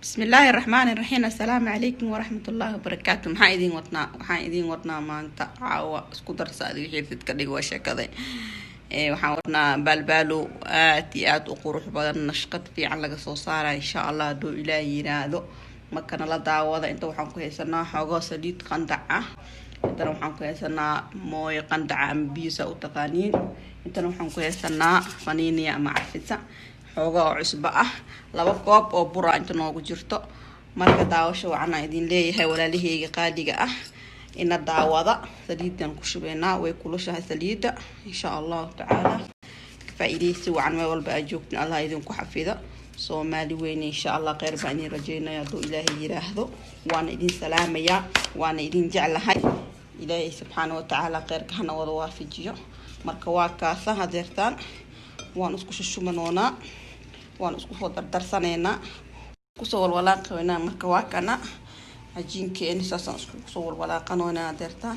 Bismillaahi raxmaani raxiim. Assalaamu calaykum waraxmatullaahi wabarakaatu. Maxaa idiin wadnaa? Waxaan idiin wadnaa maanta caawa isku darsa adiga xiirtid ka dhig waa sheekada. Waxaan wadnaa baalbaalo aad iyo aada u qurux badan, nashqad fiican laga soo saara, insha Allah, hadduu Ilaah yiraahdo. Markana la daawada. Inta waxaan ku haysanaa xoogo saliid qandac ah, intana waxaan ku haysanaa mooyo qandaca ama biyusa u taqaaniin, intana waxaan ku haysanaa faniiniya ama carfisa, xooga oo cusbo ah, 2 koob oo bura inta noogu jirto. Marka daawasho wacanaa idin leeyahay, walaalaheyga qaaliga ah, ina daawada. Saliidan ku shubeynaa, way kulushahay saliidda, insha Allahu tacaala. Faa-iideysi wacan meel walba aad joogtin, Allah idinku xafido. Soomaali weyne, insha Allah kheyr baan idin rajeynaya hadduu Ilaahay yiraahdo. Waana idin salaamayaa, waana idin jeclahay. Ilaahay subxaana watacaala kheyrka hana wada waafajiyo. Marka waa kaasa hadeertaan, waan isku shushumanoonaa, waan isku soo dardarsanaynaa, kusoo walwalaaqaynaa. Marka waa kana cajiinkeeni, saasaan isku soo walwalaaqanoynaa hadeertaan.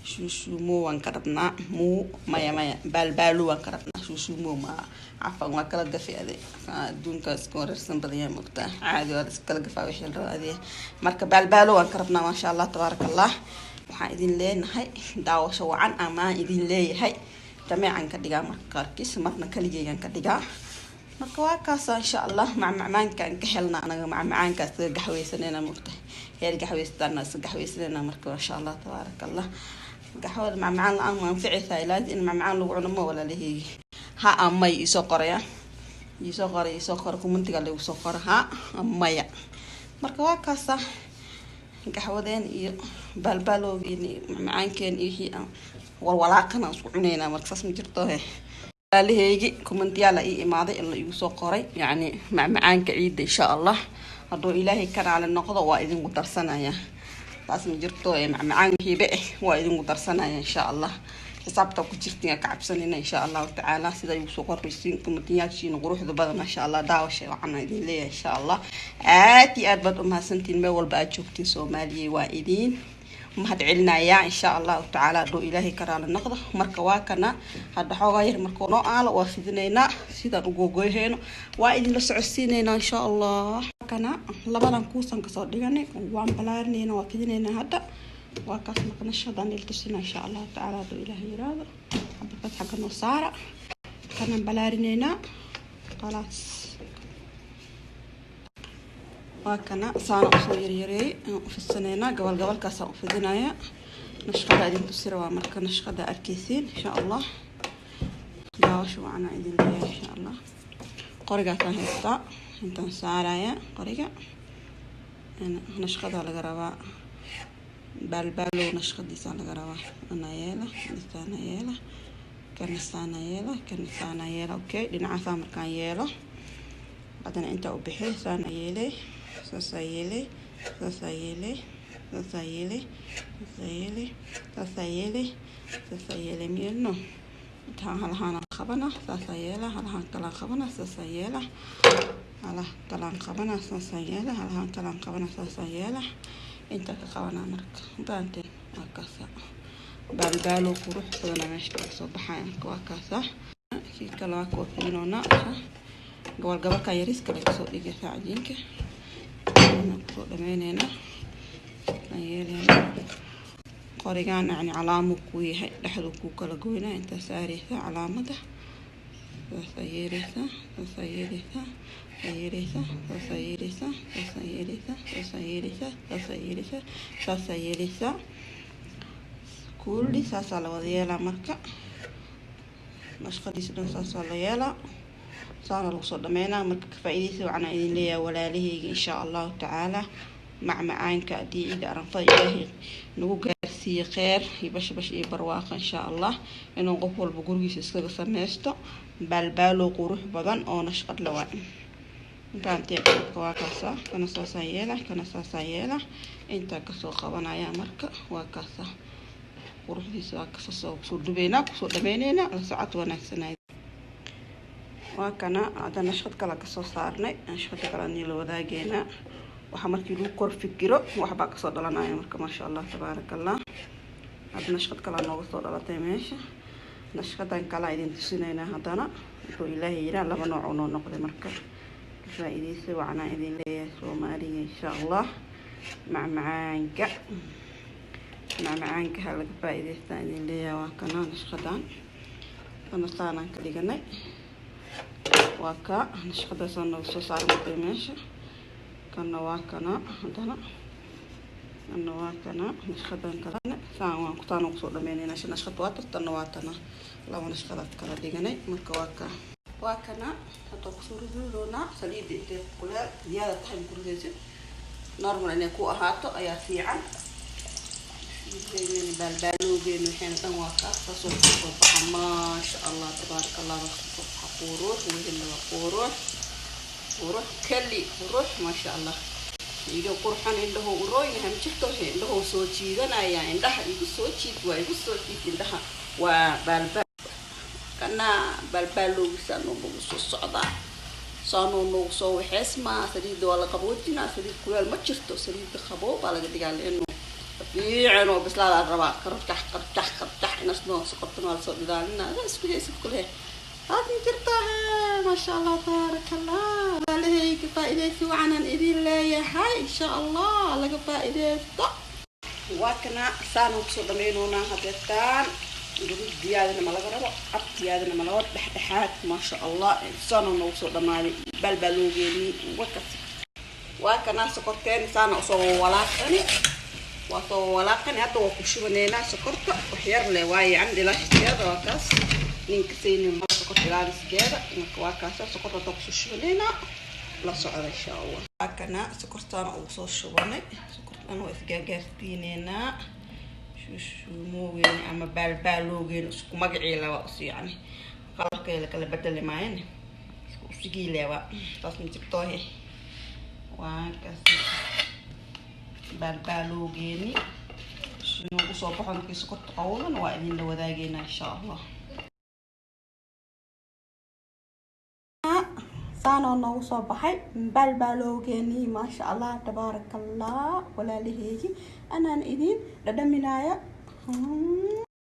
Shuushuumo waan ka rabnaa, muu maya maya, baalbaalo waan ka rabnaa, shuushuumo ma, cafan, waa kala gafi ade. Adduunka iska wareersan badanyaa, mogtaa, caadi waa iska kala gafaa wixii la raba adee. Marka baalbaalo waan ka rabnaa, maasha Allah, tabaaraka Allah. Waxaan idin leenahay daawasho wacan, amaan idin leeyahay. Jameecan ka dhigaa marka qaarkiis, marna kaligeygan ka dhigaa. Marka waa kaasa, insha Allah. Macmacmaankaan ka helna anaga, macmacaankaas iska gaxweysanayna, mogtahay, heer gaxweystaana iska gaxweysanayna. Marka maasha Allah, tabaaraka Allah, gaxwada macmacaan la-aan ma anficaysaa? Ilaadi in macmacaan lagu cuno ma, walaalaheygi? Ha amay iisoo qoraya, iisoo qora, iisoo qora, comment-iga lagu soo qora, ha amaya. Marka waa kaasa gaxwadeen iyo baalbaalowgeen iyo macmacaankeen iyo wixii aan walwalaaqana isku cuneynaa. Marka saas ma jirto he, walaalaheygi? Comment-iyaala ii imaaday in la igu soo qoray, yacni macmacaanka ciidda, insha Allah, hadduu Ilaahay ka raali noqdo, waa idinku darsanaya. Taas ma jirto ee macmacaan hiibe eh waa idinku darsanaya, insha Allah. Xisaabta ku jirtiin ka cabsanayna, insha Allahu tacaala, sida igu soo qoraysiin comment-iyaashiina quruxda badan, maasha Allah. Daawasha waxaan idin leeyahay, insha Allah, aad iyo aad baad umahadsantiin meel walba aad joogtiin. Soomaaliya waa idiin mahad celinayaa, insha Allahu tacaala, hadduu Ilaahay ka raali noqdo. Marka waa kana hadda xoogaa yar markuu noo aalo, waa fidinaynaa, sidaan ugogoyhayno waa idinla socodsiinaynaa, insha Allah. Kana labadan kuusan kasoo dhiganay, waan balaarinayna, waa fidinaynaa hadda. Waa kaas maqnashadan il tusina, insha Allahu tacaala, hadduu Ilaahay yiraahdo. Xabadbad xagga noo saara, kanaan balaarinaynaa, khalaas. Waa kana, saana usoo yaryareeyay, aan u fidsanaynaa, gobol gobolkaasaan u fidinaya. Nashqada idin tusi rabaa, marka nashqada arkeysiin, insha Allah. Daawasha wacanaa idin leeyahay, insha Allah. Qorigaasaan haystaa, intaan saaraya qoriga. Nashqada laga rabaa, baalbaalow nashqadiisa laga rabaa. Ana yeela, saana yeela, kana saana yeela, kana saana yeela. Okay, dhinacaasaa markaan yeelo, haddana intaa u bixi, saana yeelay, saasaa yeelay, saasaa yeelay, saasaa yeelay, saasaa yeelay, saasaa yeelay, saasaa yeelay. Miyeelno intaan halahaana qabana, saasaa yeela, halahaan kalaan qabana, saasaa yeela, halah kalaan qabana, saasaa yeela, halahaan kalaan qabana, saasaa yeela, intaa ka qabanaa. Marka baanteen waa kaasa, baalbaalo qurux badana meesha kaga soo baxaya. Marka waa kaasa, kii kale waa kuwa fidinoonaa. Gobol gobolkan yariis kale kasoo dhigaysaa, cajiinka kusoo dhameyneynaa, aan yeeleyna. Qorigaan yani calaamuu kuu yahay, dhexduu kuu kala goynaa. Intaa saareysaa calaamada, saasaa yeeleysaa, saasaa yeeleysaa, saasaa yeeleysaa, saasaa yeeleysaa, saasaa yeeleysaa, saasaa yeeleysaa, saasaa yeeleysaa, saasaa yeeleysaa, kulli saasaa la wada yeelaa. Marka nashqadiisa dhan saasaa la yeelaa, saana lagu soo dhameynaa. Marka ka faa-iideysa waxaan idin leeyahay, walaalahayga, insha Allahu tacaala. Macmacaanka haddii ciida Aranfada Ilaahay nagu gaarsiiye kheyr iyo bashbash iyo barwaaqo, insha Allah, inuu qof walba gurigiisa iskaga sameysto baalbaalo qurux badan oo nashqad la waay. Fahamteen? Marka waa kaasa, kana saasaa yeela, kana saasaa yeela, intaa kasoo qabanaya. Marka waa kaasa quruxdiisa, waa kasoo kusoo dubeynaa, kusoo dhameyneynaa. La socod wanaagsanay. Waa kana hadda nashqad kale kasoo saarnay, nashqada kale nii la wadaageynaa. Waxaa markii lagu kor fikiro waxbaa kasoo dhalanaya. Marka maasha Allah, tabaaraka Allah, hadda nashqad kalaa nooga soo dhalatay meesha. Nashqadan kalaa idin tusinaynaa haddana, wuxuu Ilaahay yiraa. Laba nooc oo noo noqday. Marka Ka faa-iideysa wacanaa idin leeyahay Soomaaliya, insha Allah. Macmacaanka, macmacaanka ha laga faa-iideystaa idin leeyahay. Waa kanaa nashqadan, kana saanaan ka dhiganay. Waa kaa nashqadaasaa nooga soo saarmatay meesha. Kana waa kana, haddana kana waa kana nashqadan kalena. Saan waan saan kusoo dhameynayna. Nashqad waa tartanna, waa tana, laba nashqadaad kala dhiganay. Marka waa ka, waa kana. Hadda kusoo ridoonaa saliidda intay kuleel ziyaada tahay ku ridaysid. Normal inay ku ahaato ayaa fiican. Baalbaalowgeenu waxayna dhan waa kaas, saasoo kusoo baxa. Maasha Allah, tabaaraka Allah, kusoo baxa qurux wehela, waa qurux, qurux kali qurux, maasha Allah. Iga qurxan indhaho uroon yahay ma jirto. He, indhahoo soo jiidanaya, indhaha igu soo jiid, waa igu soo jiid indhaha. Waa baalbaal kana, baalbaalowgiisa noogu soo socdaa, saanuu noogu soo waxeysmaa. Saliidda waa la qaboojinaa, saliid kuleel ma jirto, saliidda qaboob baa laga dhigaa, leeno fiican oo bislaada rabaa. Qarjax, qarjax, qarjax inasnoo soqortana waa lasoo dhidaalina. Adaa isku haysid kuleh aad ma jirtaa. He, maasha Allah, tabaaraka Allah. Walaalahayga, faa-iideysi wacanaan idin leeyahay, insha Allah laga faa-iideysto. Waa kana, saanaan kusoo dhameynoonaa hadeertaan. Gaduud diyaadina ma laga rabo, cad diyaadina ma laga, dhexdhexaad. Maasha Allah, saanoo noogu soo dhamaaday baalbaaloogeeni. Wakas, waa kanaa sokorteen, saana usoo walaaqani, waa soo walaaqani. Hadda waa ku shubaneynaa sokorta, wax yar leh waa yacni ilaashiskeeda. Waa kaas, ninka sayni ma sokorta ilaaliskeeda. Marka waa kaasa, sokorta hadda kusoo shubaneynaa, la socda insha Allah. Waa kana, sokortaana ugu soo shubanay. Sokortan waa isgaargaarsiineynaa. Shuushuumoogeeni ama baalbaaloogeeni isku magacii laba us, yacni qalabkeeda kala bedeli maayane, isku usigii lewa taas ma jirtoohe. Waa kaas baalbaaloogeeni noogu soo baxo. Markii sokorta qawlan waa idinla wadaageynaa insha Allah. Saanoo noogu soo baxay baalbaaloogeeni, maasha Allah, tabaaraka Allah. Walaalaheygi, anaan idin dhadhaminaya.